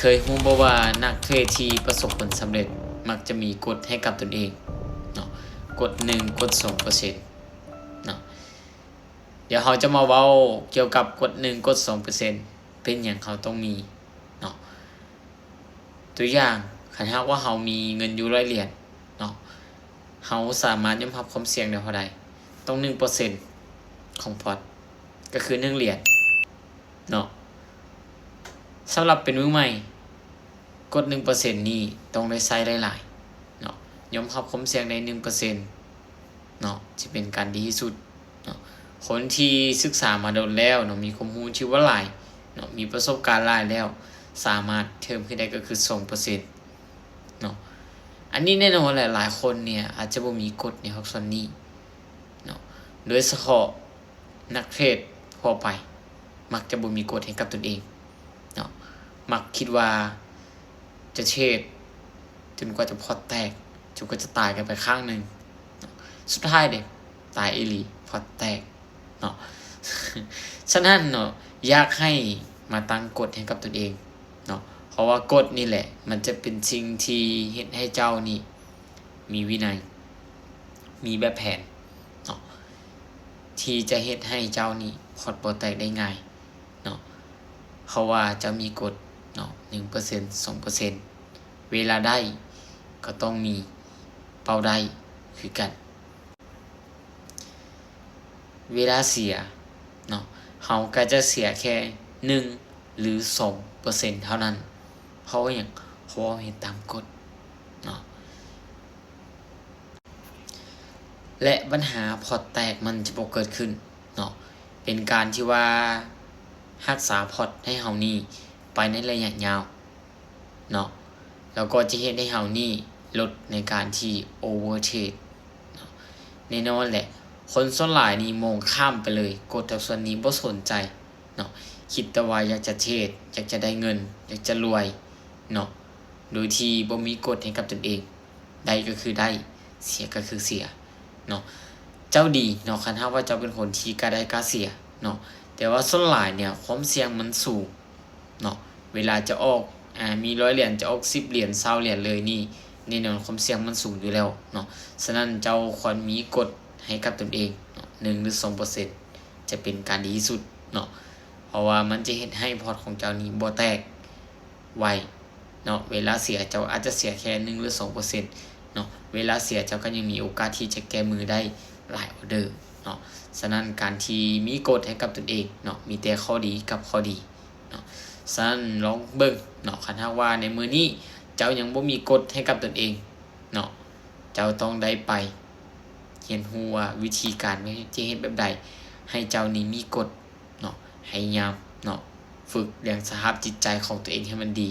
ເຄີຍຮູ້ບໍ່ວ່ານັກເທຣດທີ່ປະສົບຜົນສຳເລັດມັກຈະມີກົດໃຫ້ກັບຕົນເອງເນາະ, ກົດໜຶ່ງ ກົດສອງເປີເຊັນເນາະ. ດຽວເຮົາຈະມາເວົ້າກ່ຽວກັບກົດໜຶ່ງ ກົດສອງເປີເຊັນ ເປັນຫຍັງເຮົາຕ້ອງມີເນາະ. ຕົວຢ່າງ, ຄັນຫາກວ່າເຮົາມີເງິນຢູ່ຮ້ອຍຫຼຽນເນາະ, ເຮົາສາມາດຍອມຮັບຄວາມສ່ຽງໄດ້ເທົ່າໃດ? ຕ້ອງໜຶ່ງເປີເຊັນຂອງພອດ ກໍຄືໜຶ່ງຫຼຽນເນາະ. ສຳລັບເປັນມືໃໝ່, ກົດໜຶ່ງເປີເຊັນນີ້ຕ້ອງໄດ້ໃຊ້ຫຼາຍໆເນາະ, ຍອມຮັບຄວາມສ່ຽງໄດ້ໜຶ່ງເປີເຊັນເນາະ ຈະເປັນການດີທີ່ສຸດເນາະ. ຄົນທີ່ສຶກສາມາດົນແລ້ວເນາະ, ມີຄວາມຮູ້ທີ່ວ່າຫຼາຍເນາະ, ມີປະສົບການຫຼາຍແລ້ວ, ສາມາດເພີ່ມຂຶ້ນໄດ້ກໍຄືສອງເປີເຊັນເນາະ. ອັນນີ້ແນ່ນອນແຫຼະ, ຫຼາຍຄົນເນ່ຍອາດຈະບໍ່ມີກົດໃນພາກສ່ວນນີ້ເນາະ, ໂດຍສະເພາະ ນັກເທຣດທົ່ວໄປມັກຈະບໍ່ມີກົດໃຫ້ກັບຕົນເອງເນາະ, ມັກຄິດວ່າຈະເທຣດຈົນກວ່າຈະພອດແຕກ, ຈົນກວ່າຈະຕາຍກັນໄປຂ້າງໜຶ່ງເນາະ, ສຸດທ້າຍເດ້ ຕາຍອີ່ຫຼີ, ພອດແຕກເນາະ. ສະນັ້ນເນາະ, ຢາກໃຫ້ມາຕັ້ງກົດໃຫ້ກັບຕົນເອງເນາະ, ເພາະວ່າກົດນີ້ແຫຼະ ມັນຈະເປັນສິ່ງທີ່ເຮັດໃຫ້ເຈົ້ານີ້ມີວິໄນ, ມີແບບແຜນເນາະ. ທີ່ຈະເຮັດໃຫ້ເຈົ້ານີ້ພອດບໍ່ແຕກໄດ້ງ່າຍເນາະ, ເພາະວ່າເຈົ້າມີກົດເນາະ ໜຶ່ງເປີເຊັນ ສອງເປີເຊັນ, ເວລາໄດ້ກໍຕ້ອງມີເປົ້າໄດ້ຄືກັນ. ເວລາເສຍເນາະ, ເຮົາກໍຈະເສຍແຄ່ໜຶ່ງ ຫຼື ສອງເປີເຊັນເທົ່ານັ້ນ. ເພາະວ່າຫຍັງ? ເພາະວ່າເຮັດຕາມກົດເນາະ. ແລະ ບັນຫາພອດແຕກມັນຈະບໍ່ເກີດຂຶ້ນເນາະ, ເປັນການທີ່ວ່າຮັກສາພອດໃຫ້ເຮົານີ້ໄປໃນໄລຍະຍາວເນາະ, ແລ້ວກໍຈະເຮັດໃຫ້ເຮົານີ້ລົດໃນການທີ່ໂອເວີເທຣດເນາະ. ແນ່ນອນແຫຼະ ຄົນສ່ວນຫຼາຍນີ້ມອງຂ້າມໄປເລີຍ, ກົດທັບສ່ວນນີ້ບໍ່ສົນໃຈເນາະ, ຄິດແຕ່ວ່າຢາກຈະເທຣດ, ຢາກຈະໄດ້ເງິນ, ຢາກຈະລວຍເນາະ, ໂດຍທີ່ບໍ່ມີກົດໃຫ້ກັບຕົນເອງ. ໄດ້ກໍຄືໄດ້, ເສຍກໍຄືເສຍເນາະ. ເຈົ້າດີເນາະ ຄັນຫາກວ່າເຈົ້າເປັນຄົນທີ່ກ້າໄດ້ກ້າເສຍເນາະ, ແຕ່ວ່າສ່ວນຫຼາຍເນ່ຍຄວາມສ່ຽງມັນສູງເນາະ. ເວລາຈະອອກ ອາ ມີຮ້ອຍຫຼຽນ ຈະອອກສິບຫຼຽນ ຊາວຫຼຽນເລີຍນີ້ ແນ່ນອນຄວາມສ່ຽງມັນສູງຢູ່ແລ້ວເນາະ. ສະນັ້ນເຈົ້າຄວນມີກົດໃຫ້ກັບຕົນເອງເນາະ, ໜຶ່ງ ຫຼື ສອງເປີເຊັນ ຈະເປັນການດີທີ່ສຸດເນາະ, ເພາະວ່າມັນຈະເຮັດໃຫ້ພອດຂອງເຈົ້ານີ້ບໍ່ແຕກໄວ ເນາະ. ເວລາເສຍເຈົ້າອາດຈະເສຍແຄ່ໜຶ່ງ ຫຼື ສອງເປີເຊັນເນາະ, ເວລາເສຍເຈົ້າກໍຍັງມີໂອກາດທີ່ຈະແກ້ມືໄດ້ຫຼາຍອອເດີເນາະ. ສະນັ້ນການທີ່ມີກົດໃຫ້ກັບຕົນເອງເນາະ ມີແຕ່ຂໍ້ດີກັບຂໍ້ດີເນາະ. ສະນັ້ນລອງເບິ່ງເນາະ, ຄັນຫາກວ່າໃນມື້ນີ້ເຈົ້າຍັງບໍ່ມີກົດໃຫ້ກັບຕົນເອງເນາະ, ເຈົ້າຕ້ອງໄດ້ໄປຮຽນຮູ້ວ່າວິທີການຈະເຮັດແບບໃດໃຫ້ເຈົ້ານີ້ມີກົດ ເນາະ, ພະຍາຍາມເນາະ ຝຶກລ້ຽງສະພາບຈິດໃຈຂອງຕົວເອງໃຫ້ມັນດີ